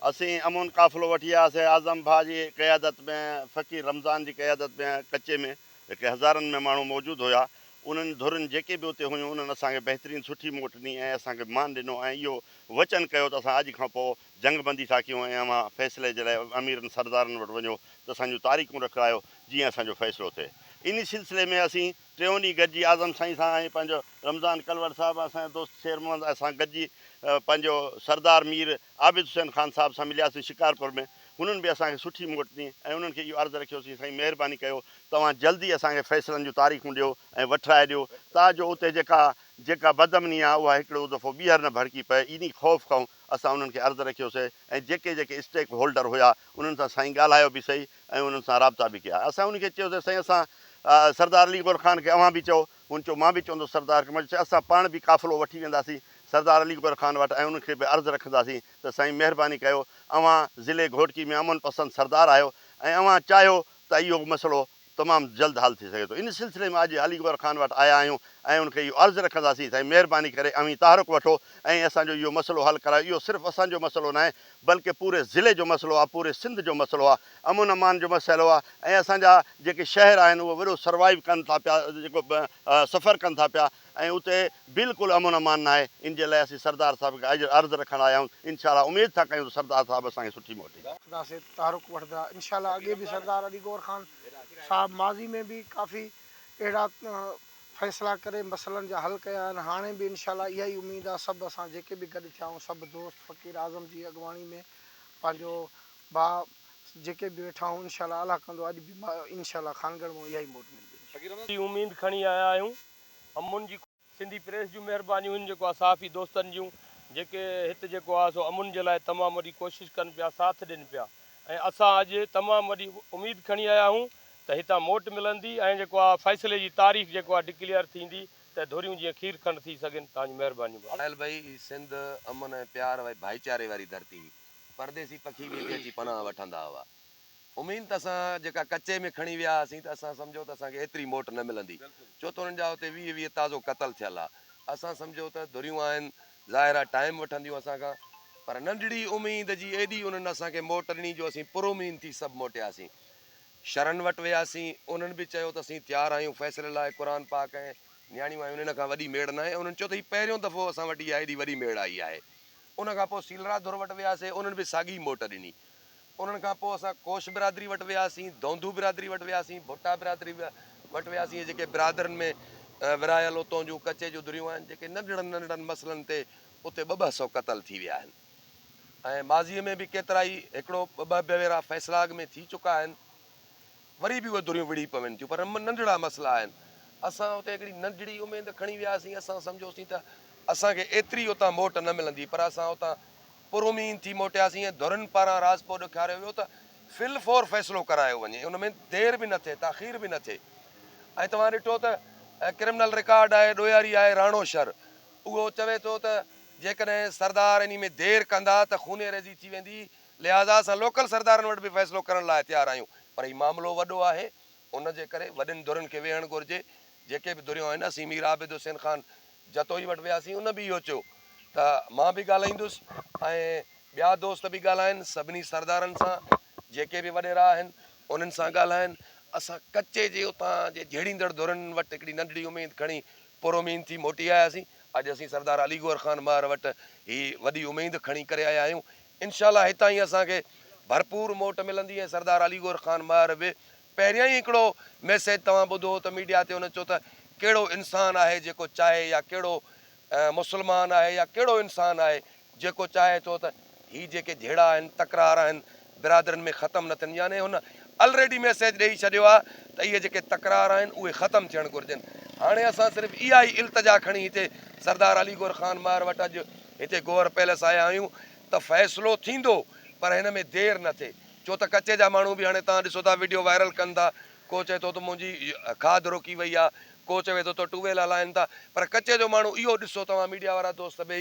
اسين امن قافلو وٺي آياسين اعظم ڀاء جي قيادت ۾ فقير رمضان جي قيادت ۾ ڪچي ۾ جيڪي هزارن ۾ ماڻهو موجود هيا انهن ڌرين جيڪي به اتي هيون انهن اسان کي بهترين سٺي موٽ ڏني ۽ اسان کي مان ڏنو ۽ اهو وچن ڪيو ته اسان اڄ کان پوء جنگ بندي ٿا ڪيون ۽ اوهان فيصلي جي لاء اميرن سردارن وٽ وڃو ته اسان جون تاريخون رکرايو جيئن اسان جو فيصلو ٿئي انهي سلسلي ۾ اسين ٽيون ڏينهن گڏجي اعظم سائين سان ۽ پنهنجو رمضان ڪلوڙ صاحب اسان جو دوست شير محمد اسان گڏجي پنهنجو سردار مير عابد حسين خان صاحب سان ملياسين شڪارپور ۾ هنن به اسان کي سٺي موٽ ڏني ۽ انهن کي اهو عرض رکيوسين سائين مهرباني ڪيو توهان جلدي اسان کي فيصلن جون تاريخون ڏيو ۽ وٺرائي ڏيو تا جو اتي جيڪا جيڪا بدامني آهي اها هڪڙو دفعو ٻيهر نه ڀڙڪي پئي انهي خوف کان اسان انهن کي عرض رکيوسي ۽ جيڪي جيڪي اسٽيڪ هولڊر هيا انهن سان سائين ڳالهايو به سهي ۽ انهن سان رابطا به ڪيا. اسان انهن کي چيوسي سائين اسان سردار علي گوهر خان کي اوهان به چئو. هن چيو مان به چوندس سردار کي. مان چيو اسان پاڻ به قافلو وٺي وينداسين سردار علي گوهر خان وٽ ۽ انهن کي به عرض رکنداسين ته سائين مهرباني ڪيو اوهان ضلعي گهوٽڪي ۾ امن پسند سردار آهيو ۽ اوهان چاهيو ته اهو مسئلو تمام جلد حل ٿي سگهي ٿو. ان سلسلي ۾ اڄ علي گوهر خان وٽ آيا آهيون ۽ ان کي اهو عرض رکنداسين سائين مهرباني ڪري اوهين تحرڪ وٺو ۽ اسان جو اهو مسئلو حل ڪرايو. اهو صرف اسان جو مسئلو ناهي بلڪه پوري ضلعي جو مسئلو آهي، پوري سنڌ جو مسئلو آهي، امن امان جو مسئلو آهي ۽ اسان جا جيڪي شهر آهن اهي وڏو سروائيو ڪن ٿا پيا جيڪو سفر ڪن ٿا پيا ۽ اتي بلڪل امن امان ناهي ان جي لاء اسين سردار صاحب کي اڄ عرض رکڻ آيا آهيون انشاء الله اميد ٿا ڪيون ته سردار صاحب اسان کي سٺي موٽ ڏيندا. وٺنداسين تحرڪ وٺندا انشاء الله اڳي به سردار علي گوهر خان صاحب ماضي ۾ به ڪافي اهڙا فيصلا ڪري مسئلن جا حل ڪيا آهن هاڻي به انشاء الله اها ئي اميد آهي سڀ اسان جيڪي به گڏ ٿيا آهيون سڀ دوست فقير اعظم جي اڳواڻي ۾ پنهنجو ڀاء جيڪي به ويٺا آهيون انشاء الله الله ڪندو اڄ به انشاء الله خانڳڙهه مان اها ئي موٽ ملندي انشاء الله. جي اميد کڻي آيا آهيون امن جي. سنڌي پريس جون مهربانيون هن جيڪو آ صحافي دوستن جون جيڪي هت جيڪو آ سو امن جي لاء تمام وڏي ڪوشش ڪن پيا ساٿ ڏين پيا ۽ اسان اڄ تمام وڏي اميد کڻي آيا آهيون ته هتان موٽ ملندي ۽ جيڪو آ فيصلي جي تاريخ جيڪو آ ڊڪليئر ٿيندي ته ڌريون جيئن کير کنڊ ٿي سگهن توهان جون مهربانيون ڀاء. ساحل ڀائي هي سنڌ امن ۽ پيار ۽ ڀائيچاري واري ڌرتي هئي. پرديسي پکي به هتي اچي پناهه وٺندا هئا. اميد ته اسان جيڪا ڪچي ۾ کڻي ويا هئاسين ته اسان سمجهيو ته اسان کي ايتري موٽ نه ملندي ڇو ته انهن جا اتي 20 20 تازو قتل ٿيل ها. اسان سمجهيو ته ڌريون آهن ظاهر آهي ٽائيم وٺنديون اسان کان پر ننڍڙي اميد جي ايڏي انهن اسان کي موٽ ڏني جو اسين پراميد ٿي سڀ موٽياسين. شرن وٽ وياسين انهن به چيو ته اسين تيار آهيون فيصلي لاء قرآن پاڪ ۽ نياڻيون آهيون ان کان وڏي ميڙ ناهي انهن چيو ته هي پهريون دفعو اسان وٽ اها ايڏي وڏي ميڙ آئي آهي. ان کان پوء سيلرا ڌر وٽ وياسين انهن به ساڳي موٽ ڏني. انهن کان پوء اسان ڪوش برادري وٽ وياسين، دونڌو برادري وٽ وياسين، ڀٽا برادري وٽ وياسين، اهي جيڪي برادرين ۾ ورهايل اتون جون ڪچي جون ڌريون آهن، جيڪي ننڍڙن ننڍڙن مسئلن تي اتي ٻه ٻه سئو قتل ٿي ويا آهن ۽ ماضيء ۾ به ڪيترائي هڪڙو ٻه ٻه ڀيرا فيصلا اڳ ۾ ٿي چڪا آهن. وري به اهي ڌريون وڙهي پون ٿيون پر ننڍڙا مسئلا آهن. اسان اتي هڪڙي ننڍڙي اميد کڻي وياسين، اسان سمجهيوسين ته اسان کي ايتري اتان موٽ نه ملندي پر اسان اتان پراميد ٿي موٽياسين ۽ ڌرين پاران راضپو ڏيکاريو ويو ته في الفور فيصلو ڪرايو وڃي ان ۾ دير به نه ٿئي تاخير به نه ٿئي ۽ توهان ڏٺو ته ڪرمنل رڪارڊ آهي ڏوهياري آهي راڻو شر اهو چوي ٿو ته جيڪڏهن سردار انهي ۾ دير ڪندا ته خونريزي ٿي ويندي لهٰذا اسان لوڪل سردارن وٽ به فيصلو ڪرڻ لاء تيار آهيون پر هي معاملو وڏو آهي ان جي ڪري وڏين ڌرين کي ويهڻ گهرجي جيڪي به ڌريون آهن اسين مير عابد حسين خان جتوئي وٽ وياسين ان به اهو چيو ته مان به ڳالهائيندس ۽ ٻيا دوست به ڳالهائن سڀني سردارن سان جيڪي به وڏيرا آهن انهن سان ڳالهائن اسان ڪچي جي اتان جي جهيڙيندڙ ڌرين وٽ هڪڙي ننڍڙي اميد کڻي پراميد ٿي موٽي آياسين اڄ اسين سردار علي گوهر خان مهر وٽ هي وڏي اميد کڻي ڪري آيا آهيون انشاء الله هتان ئي اسان کي ڀرپور موٽ ملندي ۽ سردار علي گوهر خان مهر به پهريان ئي هڪڙو ميسيج توهان ٻڌو هو ته ميڊيا تي هن چيو ته ڪهڙو انسان آهي جيڪو چاهي يا ڪهڙو مسلمان آهي يا ڪهڙو انسان آهي جيڪو چاهي ٿو ته هي جيڪي جهيڙا آهن تڪرار آهن برادرين ۾ ختم نه ٿين يعني هن الريڊي ميسيج ڏئي ڇڏيو آهي ته اهي جيڪي تڪرار آهن اهي ختم ٿيڻ گهرجن هاڻي اسان صرف اها ئي التجا کڻي هتي سردار علي گوهر خان مهر وٽ اڄ هتي گوهر پيلس آيا آهيون ته فيصلو ٿيندو پر هن ۾ دير نه ٿئي ڇو ته ڪچي جا ماڻهو به هاڻي توهان ڏسو ٿا وڊيو وائرل ڪن ٿا ڪو چئي ٿو ته منهنجي کاڌ روڪي وئي آهي ڪو چوي ٿو ته ٽويل هلائن ٿا پر ڪچي جو ماڻهو اهو ڏسو توهان ميڊيا وارا دوست ٻئي.